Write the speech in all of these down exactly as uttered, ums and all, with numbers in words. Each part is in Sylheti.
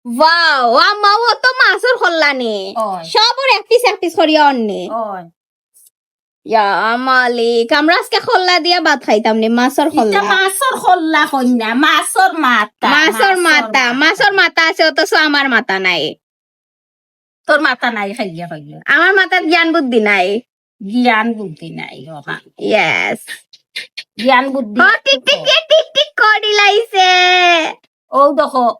ওয়াও, আম্মা, ও তো মাছর খল্লা নি। অয়। সবর এক পিস এক পিস করিয়া অন্নে। অয়। ইয়া মালিক, আমরা আজকে খল্লা দিয়া ভাত খাইতাম নি, মাছর ইটা খল্লা। মাছর খল্লা কই না, মাছর মাথা, মাছর মাথা, মাথা। মাছর মাথা আছে, অথচ আমার মাথা নাই। তোর মাথা নাই, খাইয়া খাইয়া। আমার মাথাত জ্ঞান বুদ্ধি নাই। জ্ঞান বুদ্ধি নাই, বাবা। Yes। জ্ঞান বুদ্ধি ও, টিক টিক, টিক টিক করি লাইছে। ও দেখো,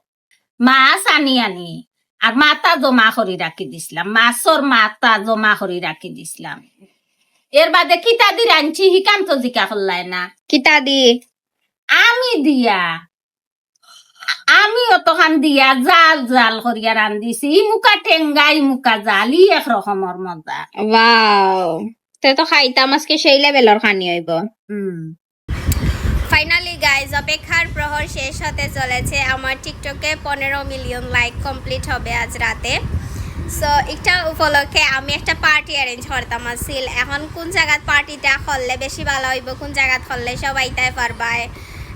মাছ আনি আনি আর মাথা জমা করি রাখি দিছলাম, মাছর মাথা জমা করি রাখি দিছলাম। এর বাদে কিতা দি রানছি, হিকান তো জিকা করলায় না। কিতা দি? আমি দিয়া, আমি অতখান দিয়া জাল জাল করিয়া রান্ধিছি। ই মুখা টেঙ্গা, ই মুখা জাল, ই এক রকমর মজা। ওয়াও, তে তো খাইতাম আজকে, সেই লেভেলর খানি অইবো। হুম। Finally guys, অপেক্ষার প্রহর শেষ হতে চলেছে। আমার TikTok-এ পনেরো মিলিয়ন like complete হবে আজ রাতে। So, এটা উপলক্ষে আমি একটা পার্টি অ্যারেঞ্জ করতাম আছিল। এখন কোন জায়গাত পার্টিটা করলে বেশি ভালা অইবো, কোন জায়গাত করলে সব আইতায় পারবায়।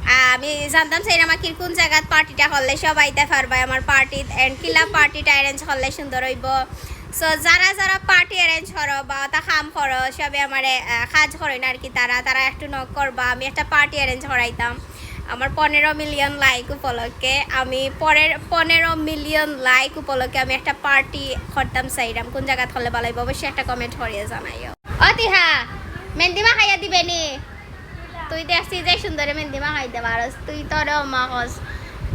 আহ, আমি জানতাম চাই না আমাকে কোন জায়গাত পার্টিটা করলে সব আইতায় পারবায় আমার পার্টিত, and কিলা পার্টিটা অ্যারেঞ্জ করলে সুন্দর অইবো। So, যারা যারা পার্টি অ্যারেঞ্জ করো বা অতা কাম করো, সবে আমারে, আহ, কাজ করইন আর কি, তারা, তারা একটু নক করবা, আমি একটা পার্টি অ্যারেঞ্জ করাইতাম। আমার পনেরো মিলিয়ন like উপলক্ষে আমি পরের পনেরো মিলিয়ন like উপলক্ষে আমি একটা পার্টি করতাম চাইরাম। কোন জায়গাত করলে ভালা অইবো, অবশ্যই একটা কমেন্ট করিয়া জানাইও। ও তিহা, মেহেন্দি মাখাইয়া দিবে নি? তুই দেখছি যে সুন্দরে মেহেন্দি মাখাইতে পারস, তুই তোরে ওমা কস,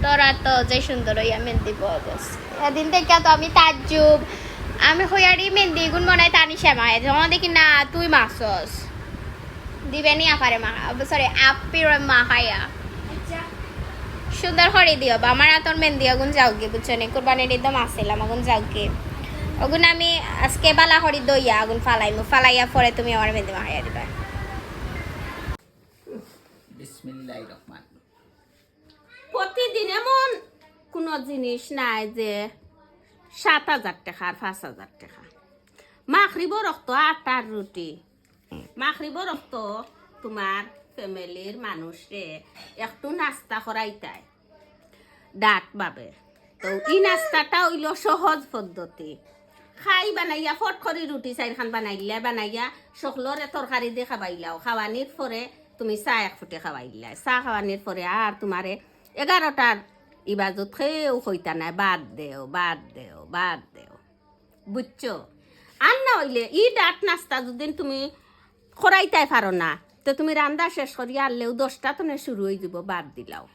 তোরা তো যে সুন্দর অইয়া মেহেন্দি বজস। এদিন দেখিয়া তো আমি তাজ্জুব, আমি কইয়ারি মেহেন্দি গুন মনে হয় তানিশা মাখায়, যখন দেখি না তুই মাখছস। দিবে নি আপারে মাখা, সরি, আপিরে মাখাইয়া। সুন্দর করি দিও বা, আমার আতর মেহেন্দি অগুন যাওগি, বুঝছো নি? কুরবানির ঈদ তো মাখছিলাম, অগুন যাওগি। অগুন আমি আজকে বালা করি দইয়া অগুন ফালাইমু, ফালাইয়া পরে তুমি আমার মেহেন্দি মাখাইয়া দিবা। বিসমিল্লাহির রহমান। প্রতিদিন এমন কোনো জিনিস নাই যে সাত হাজার টাকা আর পাঁচ হাজার টাকা। মাগরিবর অক্ত আটার রুটি, মাগরিবর অক্ত তোমার ফ্যামিলির মানুষরে একটু নাস্তা করাইতায় ডাট ভাবে। তো ই নাস্তাটা অইলো সহজ পদ্ধতি। খাই বানাইয়া ফট করি রুটি চাইরখান বানাইলা, বানাইয়া সকলরে তরকারি দি খাবাইলাও। খাওয়ানির পরে তুমি চা এক ফুটি খাবাইলা। চা খাওয়ানির পরে আর তোমারে এগারোটার ইবাজত কেউ কইতা নায়, "বাদ দেও, বাদ দেও, বাদ দেও।" বুঝছো? আর না অইলে ই ডাট নাস্তা যদি তুমি করাইতায় পারো না, তো তুমি রান্দা শেষ করি আরলেও দশটা তনে শুরু অই যিবো, বাদ দিলাও।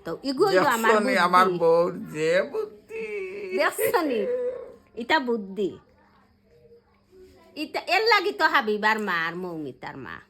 তো ইগু অইলো আমার দেখছো নি বুদ্ধি। আমার বউর যে বুদ্ধি। দেখছো নি? ইটা বুদ্ধি। ইটা এর লাগি তো হাবিবার মা আর মৌমিতার মা।